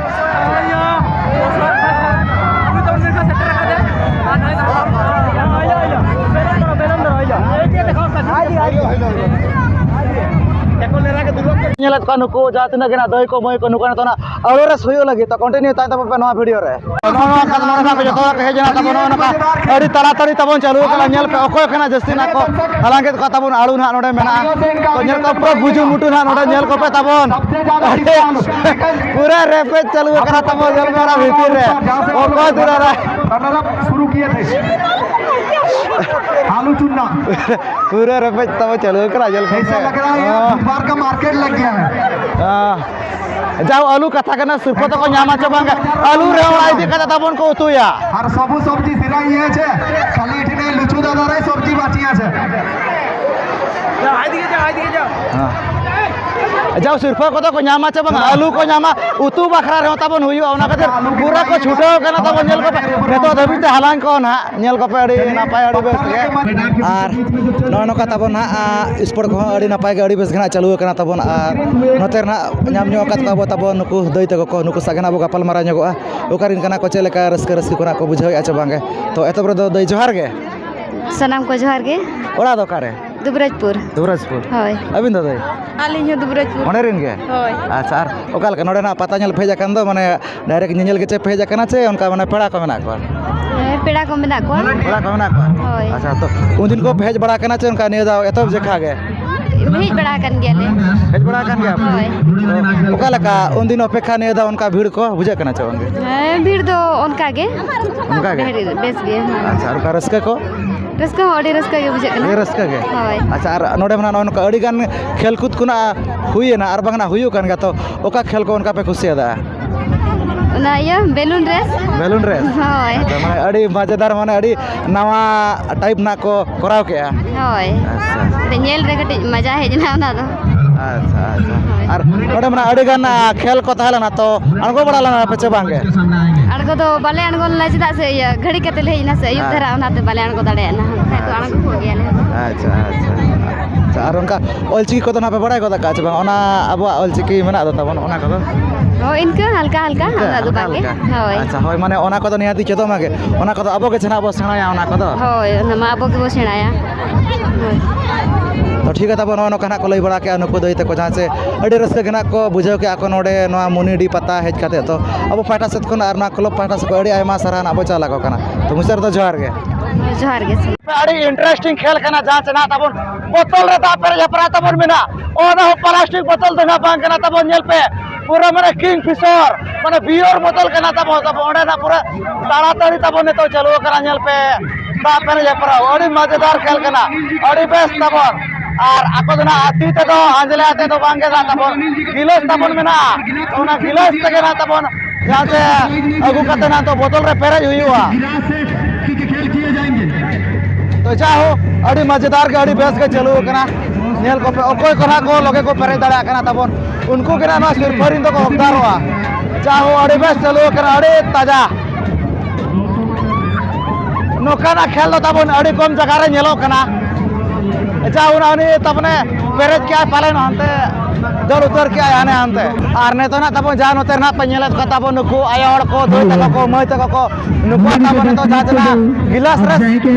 ᱧᱮᱞᱮᱫ ᱠᱚᱣᱟ ᱱᱩᱠᱩ ᱡᱟᱦᱟᱸ ᱛᱤᱱᱟᱹᱜ ᱜᱮ ᱱᱟᱜ ᱫᱟᱹᱭ ᱠᱚ ᱢᱟᱹᱭ ᱠᱚ, ᱱᱩᱠᱩ ᱱᱤᱛᱚᱜ ᱱᱟᱜ ᱟᱹᱲᱩ ᱨᱮᱥ ᱦᱩᱭᱩᱜ ᱞᱟᱹᱜᱤᱫ, ᱛᱚ continue ᱛᱟᱦᱮᱱ ᱛᱟᱵᱚᱱ ᱯᱮ ᱱᱚᱣᱟ video ᱨᱮ᱾ ᱱᱚᱜᱼᱚ ᱱᱚᱣᱟ ᱠᱷᱟᱱ ᱱᱚᱰᱮ ᱠᱷᱚᱱᱟᱜ ᱡᱚᱛᱚ ᱦᱚᱲ ᱠᱚ ᱦᱮᱡ ᱮᱱᱟ ᱛᱟᱵᱚᱱ, ᱱᱚᱜᱼᱚ ᱱᱚᱝᱠᱟ ᱟᱹᱰᱤ ᱛᱟᱲᱟᱛᱟᱲᱤ ᱛᱟᱵᱚᱱ ᱪᱟᱹᱞᱩ ᱟᱠᱟᱱᱟ᱾ ᱧᱮᱞ ᱯᱮ, ᱚᱠᱚᱭ ᱠᱷᱚᱱᱟᱜ ᱡᱟᱹᱥᱛᱤ ᱱᱟᱜ ᱠᱚ ᱦᱟᱞᱟᱝ ᱠᱮᱫ ᱠᱚᱣᱟ ᱛᱟᱵᱚᱱ, ᱟᱹᱲᱩ ᱱᱟᱜ ᱱᱚᱰᱮ ᱢᱮᱱᱟᱜᱼᱟ᱾ ᱛᱚ ᱧᱮᱞ ᱯᱮ, ᱯᱩᱨᱟᱹ ᱵᱩᱡᱩ ᱢᱩᱴᱩ ᱱᱟᱜ ᱱᱚᱰᱮ ᱧᱮᱞ ᱠᱚᱯᱮ ᱛᱟᱵᱚᱱ᱾ ᱯᱩᱨᱟᱹ ᱨᱮᱯᱮᱡ ᱪᱟᱹᱞᱩ ᱟᱠᱟᱱᱟ ᱛᱟᱵᱚᱱ, ᱧᱮᱞ ᱯᱮ ᱚᱱᱟ ᱵᱷᱤᱛᱤᱨ ᱨᱮ ᱚᱠᱚᱭ ᱫᱩᱨᱟᱨᱟ᱾ रनर अप शुरू किए थे। आलू चुनना। ᱯᱩᱨᱟᱹ ᱨᱮᱯᱮᱡ ᱛᱟᱵᱚᱱ ᱪᱟᱹᱞᱩ ᱟᱠᱟᱱᱟ, ᱧᱮᱞ ᱠᱚᱯᱮ᱾ ऐसा लग रहा है यार, ᱦᱚᱸ᱾ बुधवार का मार्केट लग गया है। ᱦᱚᱸ᱾ ᱡᱟᱣ ᱟᱹᱞᱩ ᱠᱟᱛᱷᱟ ᱠᱟᱱᱟ, ᱥᱤᱨᱯᱟᱹ ᱫᱚᱠᱚ ᱧᱟᱢᱟ ᱪᱮ ᱵᱟᱝ? ᱟᱹᱞᱩ ᱨᱮ ᱚᱲᱟᱜ ᱤᱫᱤ ᱠᱟᱛᱮ ᱛᱟᱵᱚᱱ ᱠᱚ ᱩᱛᱩᱭᱟ᱾ ᱟᱨ ᱥᱚᱵᱩ ᱥᱚᱵᱽᱡᱤ ᱥᱤᱨᱟᱭ ᱤᱭᱟᱹ ᱪᱮ, ᱠᱷᱟᱹᱞᱤ ᱤᱴᱷᱤᱱ ᱞᱩᱪᱩ ᱫᱟᱫᱟ ᱨᱮ ᱥᱚᱵᱽᱡᱤ ᱵᱟᱹᱪᱤ ᱟᱪᱷᱮ᱾ ᱦᱮᱸ᱾ ᱡᱟᱣ ᱥᱤᱨᱯᱟᱹ ᱠᱚᱫᱚ ᱠᱚ ᱧᱟᱢᱟ ᱪᱮ ᱵᱟᱝ? ᱟᱹᱞᱩ ᱠᱚ ᱧᱟᱢᱟ, ᱩᱛᱩ ᱵᱟᱠᱷᱨᱟ ᱨᱮᱦᱚᱸ ᱛᱟᱵᱚᱱ ᱦᱩᱭᱩᱜᱼᱟ, ᱚᱱᱟ ᱠᱷᱟᱹᱛᱤᱨ ᱯᱩᱨᱟᱹ ᱠᱚ ᱪᱷᱩᱴᱟᱹᱣ ᱠᱟᱱᱟ ᱛᱟᱵᱚᱱ᱾ ᱧᱮᱞ ᱠᱚᱯᱮ, ᱱᱤᱛᱚᱜ ᱫᱷᱟᱹᱵᱤᱡ ᱛᱮ ᱦᱟᱞᱟᱝ ᱠᱚ ᱱᱟᱦᱟᱜ, ᱧᱮᱞ ᱠᱚᱯᱮ, ᱟᱹᱰᱤ ᱱᱟᱯᱟᱭ, ᱟᱹᱰᱤ ᱵᱮᱥ ᱜᱮ᱾ ᱟᱨ ᱱᱚᱜᱼᱚᱭ ᱱᱚᱝᱠᱟ ᱛᱟᱵᱚᱱ ᱱᱟᱦᱟᱜ, ᱟ, sport ᱠᱚᱦᱚᱸ ᱟᱹᱰᱤ ᱱᱟᱯᱟᱭ ᱜᱮ, ᱟᱹᱰᱤ ᱵᱮᱥ ᱜᱮ ᱱᱟᱦᱟᱜ ᱪᱟᱹᱞᱩ ᱟᱠᱟᱱᱟ ᱛᱟᱵᱚᱱ᱾ ᱟᱨ ᱱᱚᱛᱮ ᱨᱮ ᱱᱟᱦᱟᱜ ᱧᱟᱢ ᱧᱚᱜ ᱟᱠᱟᱫ ᱠᱚᱣᱟ ᱵᱚ ᱛᱟᱵᱚᱱ ᱱᱩᱠᱩ ᱫᱟᱹᱭ ᱛᱟᱠᱚ ᱠᱚ, ᱱᱩᱠᱩ ᱥᱟᱶ ᱜᱮ ᱱᱟᱦᱟᱜ ᱵᱚ ᱜᱟᱯᱟᱞ ᱢᱟᱨᱟᱣ ᱧᱚᱜᱚᱜᱼᱟ, ᱚᱠᱟ ᱨᱮᱱ ᱠᱟᱱᱟ ᱠᱚ, ᱪᱮᱫ ᱞᱮᱠᱟ ᱨᱟᱹᱥᱠᱟᱹ, ᱨᱟᱹᱥᱠᱟᱹ ᱠᱚ ᱱᱟᱦᱟᱜ ᱠᱚ ᱵᱩᱡᱷᱟᱹᱣᱮᱫᱼᱟ ᱪᱮ ᱵᱟᱝ ᱜᱮ᱾ ᱛᱚ ᱮᱛᱚᱦᱚᱵ ᱨᱮᱫᱚ ᱫᱟᱹᱭ ᱡᱚᱦᱟᱨ ᱜᱮ᱾ ᱥᱟᱱᱟᱢ ᱠᱚ ᱡᱚᱦᱟᱨ ᱜᱮ᱾ ᱚᱲᱟᱜ ᱫᱚ ᱚᱠᱟᱨᱮ? ᱫᱩᱵᱨᱟᱡᱽᱯᱩᱨ᱾ ᱫᱩᱵᱨᱟᱡᱽᱯᱩᱨ? ᱦᱳᱭ᱾ ᱟᱹᱵᱤᱱ ᱫᱚ ᱫᱟᱹᱭ? ᱟᱹᱞᱤᱧ ᱦᱚᱸ ᱫᱩᱵᱨᱟᱡᱽᱯᱩᱨ᱾ ᱚᱸᱰᱮ ᱨᱮᱱ ᱜᱮ? ᱦᱳᱭ᱾ ᱟᱪᱪᱷᱟ, ᱟᱨ ᱚᱠᱟ ᱞᱮᱠᱟ ᱱᱚᱰᱮ ᱱᱟᱜ ᱯᱟᱛᱟ ᱧᱮᱞ ᱯᱮ ᱦᱮᱡ ᱟᱠᱟᱱ ᱫᱚ, ᱢᱟᱱᱮ direct ᱧᱮᱧᱮᱞ ᱜᱮ ᱪᱮ ᱯᱮ ᱦᱮᱡ ᱟᱠᱟᱱᱟ ᱪᱮ ᱚᱱᱠᱟ ᱢᱟᱱᱮ ᱯᱮᱲᱟ ᱠᱚ ᱢᱮᱱᱟᱜ ᱠᱚᱣᱟ? ᱦᱮᱸ, ᱯᱮᱲᱟ ᱠᱚ ᱢᱮᱱᱟᱜ ᱠᱚᱣᱟ᱾ ᱯᱮᱲᱟ ᱠᱚ ᱢᱮᱱᱟᱜ ᱠᱚᱣᱟ? ᱦᱳᱭ᱾ ᱟᱪᱪᱷᱟ, ᱛᱚ ᱩᱱᱫᱤᱱ ᱠᱚ ᱯᱮ ᱦᱮᱡ ᱵᱟᱲᱟ ᱟᱠᱟᱱᱟ ᱪᱮ ᱚᱱᱠᱟ ᱱᱤᱭᱟᱹ ᱫᱷᱟᱣ ᱮᱛᱚᱦᱚᱵ ᱡᱮᱠᱷᱟ ᱜᱮ? ᱦᱮᱡ ᱵᱟᱲᱟ ᱟᱠᱟᱱ ᱜᱮᱭᱟᱞᱮ᱾ ᱦᱮᱡ ᱵᱟᱲᱟ ᱟᱠᱟᱱ ᱜᱮᱭᱟ ᱯᱮ? ᱦᱳᱭ᱾ ᱚᱠᱟ ᱞᱮᱠᱟ ᱩᱱᱫᱤᱱ ᱚᱯᱮᱠᱷᱟ ᱱᱤᱭᱟᱹ ᱫᱷᱟᱣ ᱚᱱᱠᱟ ᱵᱷᱤᱲ ᱠᱚ ᱵᱩᱡᱷᱟᱹᱜ ᱠᱟᱱᱟ ᱪᱮ ᱵᱟᱝ ᱜᱮ? ᱦᱮᱸ, ᱵᱷᱤᱲ ᱫᱚ ᱚᱱᱠᱟ ᱜᱮ᱾ ᱚᱱᱠᱟ ᱜᱮ? ᱵᱮᱥ ᱜᱮ, ᱦᱮᱸ᱾ ᱟᱪᱪᱷᱟ, ᱟᱨ ᱚᱱᱠᱟ ᱨᱟᱹᱥᱠᱟᱹ ᱠᱚ? ᱨᱟᱹᱥᱠᱟᱹ ᱦᱚᱸ ᱟᱹᱰᱤ ᱨᱟᱹᱥᱠᱟᱹ ᱜᱮ ᱵᱩᱡᱷᱟᱹᱜ ᱠᱟᱱᱟ᱾ ᱟᱹᱰᱤ ᱨᱟᱹᱥᱠᱟᱹ ᱜᱮ? ᱦᱳᱭ᱾ ᱟᱪᱪᱷᱟ, ᱟᱨ ᱱᱚᱰᱮ ᱢᱟ ᱱᱚᱜᱼᱚᱭ ᱱᱚᱝᱠᱟ ᱟᱹᱰᱤ ᱜᱟᱱ ᱠᱷᱮᱞ ᱠᱩᱫ ᱠᱚ ᱱᱟᱜ ᱦᱩᱭᱮᱱᱟ ᱟᱨ ᱵᱟᱝ ᱱᱟᱜ ᱦᱩᱭᱩᱜ ᱠᱟᱱ ᱜᱮᱭᱟ, ᱛᱚ ᱚᱠᱟ ᱠᱷᱮᱞ ᱠᱚ ᱚᱱᱠᱟ ᱯᱮ ᱠᱩᱥᱤᱭᱟᱫᱟ? ᱚᱱᱟ ᱤᱭᱟᱹ, ᱵᱮᱞᱩᱱ ᱨᱮᱥ᱾ Balloon race? ᱦᱳᱭ᱾ ᱟᱪᱪᱷᱟ, ᱢᱟᱱᱮ ᱟᱹᱰᱤ ᱢᱟᱡᱮᱫᱟᱨ, ᱢᱟᱱᱮ ᱟᱹᱰᱤ ᱱᱟᱣᱟ ᱴᱟᱭᱤᱯ ᱱᱟᱜ ᱠᱚ ᱠᱚᱨᱟᱣ ᱠᱮᱜᱼᱟ᱾ ᱦᱳᱭ᱾ ᱟᱪᱪᱷᱟ᱾ ᱟᱫᱚ ᱧᱮᱞ ᱨᱮ ᱠᱟᱹᱴᱤᱡ ᱢᱟᱡᱟ ᱦᱮᱡ ᱮᱱᱟ ᱚᱱᱟ ᱫᱚ᱾ ᱟᱪᱪᱷᱟ, ᱟᱪᱪᱷᱟ᱾ ᱦᱳᱭ᱾ ᱟᱨ ᱱᱚᱰᱮ ᱢᱟ ᱟᱹᱰᱤ ᱜᱟᱱ, ᱟ, ᱠᱷᱮᱞ ᱠᱚ ᱛᱟᱦᱮᱸ ᱞᱮᱱᱟ, ᱛᱚ ᱟᱬᱜᱚ ᱵᱟᱲᱟ ᱞᱮᱱᱟ ᱯᱮ ᱪᱮ ᱵᱟᱝ ᱜᱮ? ᱟᱬᱜᱚ ᱫᱚ ᱵᱟᱞᱮ ᱟᱬᱜᱚ ᱞᱮᱱᱟ, ᱪᱮᱫᱟᱜ ᱥᱮ ᱤᱭᱟᱹ ᱜᱷᱟᱹᱲᱤ ᱠᱟᱛᱮ ᱞᱮ ᱦᱮᱡ ᱮᱱᱟ ᱥᱮ, ᱟᱹᱭᱩᱵ ᱟᱪᱪᱷᱟ᱾ ᱫᱷᱟᱨᱟ, ᱚᱱᱟᱛᱮ ᱵᱟᱞᱮ ᱟᱬᱜᱚ ᱫᱟᱲᱮᱭᱟᱜᱼᱟ, ᱵᱟᱠᱷᱟᱡ ᱫᱚ ᱟᱪᱪᱷᱟ᱾ ᱟᱬᱜᱚ ᱠᱚᱜ ᱜᱮᱭᱟᱞᱮ᱾ ᱟᱪᱪᱷᱟ, ᱟᱪᱪᱷᱟ᱾ ᱟᱪᱪᱷᱟ, ᱟᱨ ᱚᱱᱠᱟ ᱚᱞᱪᱤᱠᱤ ᱠᱚᱫᱚ ᱱᱟᱜ ᱯᱮ ᱵᱟᱲᱟᱭ ᱜᱚᱫ ᱟᱠᱟᱫᱼᱟ ᱪᱮ ᱵᱟᱝ? ᱚᱱᱟ ᱟᱵᱚᱣᱟᱜ ᱚᱞᱪᱤᱠᱤ ᱢᱮᱱᱟᱜ ᱫᱚ ᱛᱟᱵᱚᱱ, ᱚᱱᱟ ᱠᱚᱫᱚ? ᱦᱳᱭ, ᱤᱱᱠᱟᱹ ᱦᱟᱞᱠᱟ ᱦᱟᱞᱠᱟ, ᱤᱱᱠᱟᱹ ᱩᱱᱟᱹᱜ ᱫᱚ ᱦᱟᱞᱠᱟ ᱵᱟᱝ ᱜᱮ᱾ ᱦᱟᱞᱠᱟ? ᱦᱳᱭ᱾ ᱟᱪᱪᱷᱟ, ᱦᱳᱭ, ᱢᱟᱱᱮ ᱚᱱᱟ ᱠᱚᱫᱚ ᱱᱤᱦᱟᱹᱛᱤ ᱪᱮᱫᱚᱜ ᱢᱟ ᱜᱮ᱾ ᱚᱱᱟ ᱠᱚᱫᱚ ᱟᱵᱚ ᱜᱮ ᱥᱮ ᱱᱟᱜ ᱵᱚ ᱥᱮᱬᱟᱭᱟ ᱚᱱᱟ ᱠᱚᱫᱚ᱾ ᱦᱳᱭ, ᱚᱱᱟ ᱢᱟ ᱟᱵᱚ ᱜᱮᱵᱚ ᱥᱮᱬᱟᱭᱟ᱾ ᱦᱳᱭ᱾ ᱛᱚ ᱴᱷᱤᱠ ᱜᱮᱭᱟ, ᱛᱟᱵᱚ ᱱᱚᱜᱼᱚᱭ ᱱᱚᱝᱠᱟ ᱱᱟᱜ ᱠᱚ ᱞᱟᱹᱭ ᱵᱟᱲᱟ ᱠᱮᱜᱼᱟ ᱱᱩᱠᱩ ᱫᱟᱹᱭ ᱛᱟᱠᱚ, ᱡᱟᱦᱟᱸ ᱪᱮ ᱟᱹᱰᱤ ᱨᱟᱹᱥᱠᱟᱹ ᱜᱮ ᱱᱟᱜ ᱠᱚ ᱵᱩᱡᱷᱟᱹᱣ ᱠᱮᱜᱼᱟ ᱠᱚ ᱱᱚᱰᱮ ᱱᱚᱣᱟ ᱢᱩᱱᱤᱰᱤ ᱯᱟᱛᱟ ᱦᱮᱡ ᱠᱟᱛᱮ᱾ ᱛᱚ ᱟᱵᱚ ᱯᱟᱦᱴᱟ ᱥᱮᱫ ᱠᱷᱚᱱ ᱟᱨ ᱱᱚᱣᱟ ᱠᱞᱟᱵᱽ ᱯᱟᱦᱴᱟ ᱥᱮᱫ ᱠᱷᱚᱱ ᱟᱹᱰᱤ ᱟᱭᱢᱟ ᱥᱟᱨᱦᱟᱣ ᱱᱟᱜ ᱵᱚ ᱪᱟᱞ ᱟᱠᱚ ᱠᱟᱱᱟ᱾ ᱛᱚ ᱢᱩᱪᱟᱹᱫ ᱨᱮᱫᱚ ᱡᱚᱦᱟᱨ ᱜᱮ᱾ ᱡᱚᱦᱟᱨ ᱜᱮ᱾ ᱟᱹᱰᱤ interesting ᱠᱷᱮᱞ ᱠᱟᱱᱟ, ᱡᱟᱦᱟᱸ ᱪᱮ ᱱᱟᱜ ᱛᱟᱵᱚᱱ ᱵᱚᱛᱚᱞ ᱨᱮ ᱫᱟᱜ ᱯᱮᱨᱮᱡ ᱦᱮᱯᱨᱟᱣ ᱛᱟᱵᱚᱱ ᱢᱮᱱᱟᱜᱼᱟ᱾ ᱚᱱᱟ ᱦᱚᱸ plastic ᱵᱚᱛᱚᱞ ᱫᱚ ᱱᱟᱜ ᱵᱟᱝ ᱠᱟᱱᱟ ᱛᱟᱵᱚᱱ, ᱧᱮᱞ ᱯᱮ, ᱯᱩᱨᱟᱹ ᱢᱟᱱᱮ king fisher, ᱢᱟᱱᱮ beer ᱵᱚᱛᱚᱞ ᱠᱟᱱᱟ ᱛᱟᱵᱚᱱ᱾ ᱛᱟᱵᱚᱱ ᱚᱸᱰᱮ ᱱᱟᱜ ᱯᱩᱨᱟᱹ ᱛᱟᱲᱟᱛᱟᱲᱤ ᱛᱟᱵᱚᱱ ᱱᱤᱛᱚᱜ ᱪᱟᱹᱞᱩ ᱟᱠᱟᱱᱟ, ᱧᱮᱞ ᱯᱮ, ᱫᱟᱜ ᱯᱮᱨᱮᱡ ᱦᱮᱯᱨᱟᱣ, ᱟᱹᱰᱤ ᱢᱟᱡᱮᱫᱟᱨ ᱠᱷᱮᱞ ᱠᱟᱱᱟ, ᱟᱹᱰᱤ ᱵᱮᱥ ᱛᱟᱵᱚᱱ᱾ ᱟᱨ ᱟᱠᱚ ᱫᱚ ᱱᱟᱜ ᱛᱤ ᱛᱮᱫᱚ ᱟᱸᱡᱽᱞᱮ ᱟᱛᱮ ᱫᱚ ᱵᱟᱝ ᱜᱮ ᱱᱟᱜ ᱛᱟᱵᱚᱱ ᱜᱤᱞᱟᱹᱥ ᱛᱟᱵᱚᱱ ᱢᱮᱱᱟᱜᱼᱟ, ᱚᱱᱟ ᱜᱤᱞᱟᱹᱥ ᱛᱮᱜᱮ ᱱᱟᱜ ᱛᱟᱵᱚᱱ ᱡᱟᱦᱟᱸ ᱛᱮ ᱟᱹᱜᱩ ᱠᱟᱛᱮ ᱱᱟᱜ ᱫᱚ ᱵᱚᱛᱚᱞ ᱨᱮ ᱯᱮᱨᱮᱡ ᱦᱩᱭᱩᱜᱼᱟ᱾ ᱛᱚ ᱡᱟᱭᱦᱳᱠ, ᱟᱹᱰᱤ ᱢᱟᱡᱮᱫᱟᱨ ᱜᱮ, ᱟᱹᱰᱤ ᱵᱮᱥ ᱜᱮ ᱪᱟᱹᱞᱩ ᱟᱠᱟᱱᱟ᱾ ᱧᱮᱞ ᱠᱚᱯᱮ, ᱚᱠᱚᱭ ᱠᱚ ᱱᱟᱜ ᱠᱚ ᱞᱚᱜᱮ ᱠᱚ ᱯᱮᱨᱮᱡ ᱫᱟᱲᱮᱭᱟᱜ ᱠᱟᱱᱟ ᱛᱟᱵᱚᱱ, ᱩᱱᱠᱩ ᱜᱮ ᱱᱟᱜ ᱱᱚᱣᱟ ᱥᱤᱨᱯᱟᱹ ᱨᱤᱱ ᱫᱚᱠᱚ ᱦᱚᱠᱫᱟᱨᱚᱜᱼᱟ᱾ ᱡᱟᱭᱦᱳᱠ, ᱟᱹᱰᱤ ᱵᱮᱥ ᱪᱟᱹᱞᱩ ᱟᱠᱟᱱᱟ, ᱟᱹᱰᱤ ᱛᱟᱡᱟ᱾ ᱱᱚᱝᱠᱟᱱᱟᱜ ᱠᱷᱮᱞ ᱫᱚ ᱛᱟᱵᱚᱱ ᱟᱹᱰᱤ ᱠᱚᱢ ᱡᱟᱭᱜᱟ ᱨᱮ ᱧᱮᱞᱚᱜ ᱠᱟᱱᱟ᱾ ᱡᱟ ᱩᱱᱟ ᱩᱱᱤ ᱛᱟᱵᱚᱱᱮ ᱯᱮᱨᱮᱡ ᱠᱮᱜᱼᱟᱭ ᱯᱟᱞᱮᱱ ᱦᱟᱱᱛᱮ ᱫᱟᱹᱲ ᱩᱛᱟᱹᱨ ᱠᱮᱜᱼᱟᱭ ᱦᱟᱱᱮ ᱦᱟᱱᱛᱮ᱾ ᱟᱨ ᱱᱤᱛᱚᱜ ᱱᱟᱜ ᱛᱟᱵᱚᱱ ᱡᱟᱦᱟᱸ ᱱᱚᱛᱮ ᱨᱮ ᱱᱟᱜ ᱯᱮ ᱧᱮᱞᱮᱫ ᱠᱚᱣᱟ ᱛᱟᱵᱚᱱ ᱱᱩᱠᱩ ᱟᱭᱳ ᱦᱚᱲ ᱠᱚ, ᱫᱟᱹᱭ ᱛᱟᱠᱚ ᱠᱚ, ᱢᱟᱹᱭ ᱛᱟᱠᱚ ᱠᱚ, ᱱᱩᱠᱩᱣᱟᱜ ᱛᱟᱵᱚᱱ ᱱᱤᱛᱚᱜ ᱡᱟᱦᱟᱸ ᱛᱤᱱᱟᱹᱜ ᱜᱤᱞᱟᱥ ᱨᱮ